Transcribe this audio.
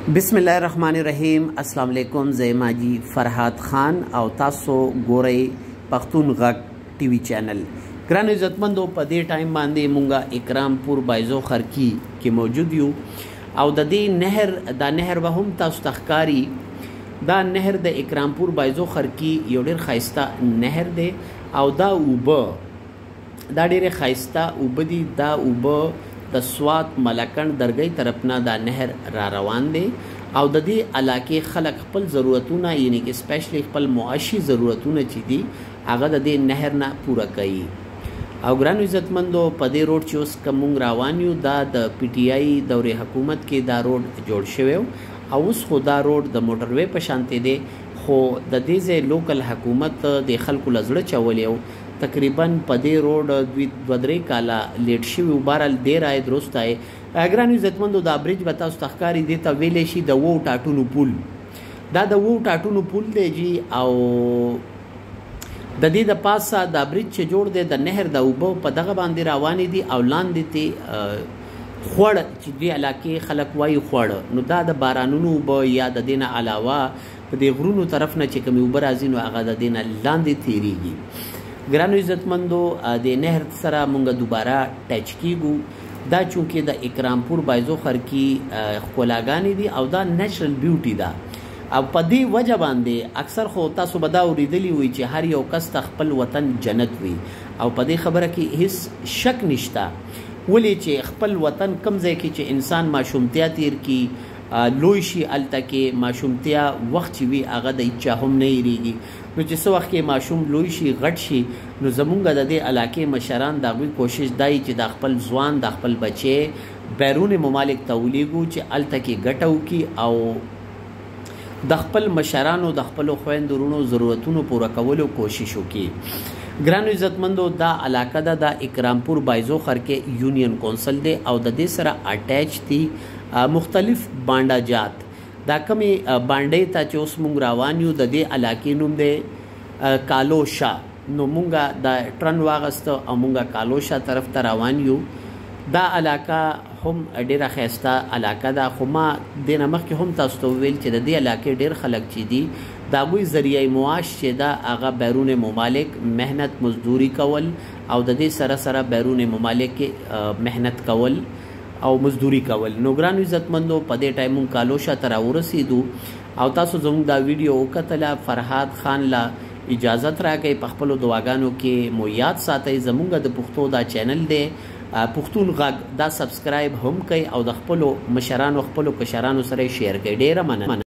بسم الله الرحمن الرحیم. السلام علیکم، زه یم حاجي فرهاد خان او تاسو ګورئ پښتون غږ ټي وي چینل. ګران عزتمندو، په دې ټایم باندې مونږه اکرامپور بایزو خرکی کې موجود یو او د دې نهر، دا نهر به هم تاسو ته ښکاري. دا نهر د اکرامپور بایزو خرکی یو ډېر ښایسته نهر دی او دا اوبه، دا ډېرې ښایسته اوبه دي. دا اوبه د سوات ملکند درګۍ طرف نه دا نهر را روان دی او د دې علاقې خلک خپل ضرورتونه، یعنی کې سپیشلی خپل معاشي ضرورتونه چې دي، هغه د دې نهر نه پوره کوي. او ګران عزتمندو، په دې روډ چې اوس کوم مونږ روان یو، دا د پي ټي آی دورې حکومت کې دا روډ جوړ شوی او اوس خو دا روډ د موټروی په شانتې دی، خو د دې ځای لوکل حکومت د خلکو له زړه چولی و. تقریبا په دې روډ دوی 2-3 کاله لیټ شوي وو. بهرحال دیر آی درست آی. ګرانو عزتمندو، دا برج به تاسو ته ښکاري، دې ته ویلی شي د وو ټاټونو پول. دا د وو ټاټونو پول دی جي او د دې د پاسه دا برج چې جوړ دی، د نهر د اوبه په دغه باندې روانې دي او لاندې ته خوړ چې دې علاقې خلک وایي خوړ، نو دا د بارانونو اوبه یا د دې نه علاوه په دې غرونو طرف نه چې کومې اوبه راځي، نو هغه د دې نه لاندې تیریږي. ګرانو عزتمندو، د نهر سره مونږ دوباره ټچ کیږو. دا چونکه د اکرامپور بایزو خرکی ښکلاګانې دي او دا نیچرل بیوټي ده او په دې وجه باندې اکثر خو تاسو به دا اورېدلي وي چې هر یو کس ته خپل وطن جنت وي او په دې خبره کې هیڅ شک نشته، ولې چې خپل وطن کم ځای کې چې انسان ماشومتیا تیر کی، لوی شي، هلته کې ماشومتیا وخت چې وي، هغه د هیچا هم نه هېرېږي. نو چې څه وخت کې ماشوم لوی شي، غټ شي، نو زمونږ د دې علاقې مشران د هغوی کوشش دی چې دا خپل ځوان، دا خپل بچی بیرون ممالک ته ولیږو چې هلته کې ګټه وکړي او د خپل مشرانو، د خپلو خویندو وروڼو ضرورتونو پوره کولو کوشش وکړي. ګرانو عزتمندو، دا علاقه ده، دا اکرامپور بایزو خرکې یونین کونسل دی او د دې سره اټیچ دي مختلف بانډه جات. دا کمی بانډې ته چې اوس مونږ روان یو، د دې علاقې نوم دی کالو شاه. نو مونږه دا ټرن واغسته او مونږه کالو شاه طرف ته روان یو. دا علاقه هم ډیره ښایسته علاقه ده، خو ما دې نه مخکې هم تاسو ته وویل چې د دې علاقې ډېر خلک چې دي، د هغوی ذریعه معاش چې ده، هغه بیرون ممالک محنت مزدوري کول او د دې سره سره بیرون ممالک کې محنت کول او مزدوري کول. نو ګرانو عزتمندو، په دې ټایم مونږ کالو شاه ته راورسېدو او تاسو زموږ دا ویډیو وکتله. فرهاد خان له اجازت راکړئ، په خپلو دعاګانو کې مو یاد ساتئ. زموږ د پښتو دا چینل دی پښتون غږ، دا سبسکرایب هم کړئ او د خپلو مشرانو، خپلو کشرانو سره شیر کړئ. ډېره مننه.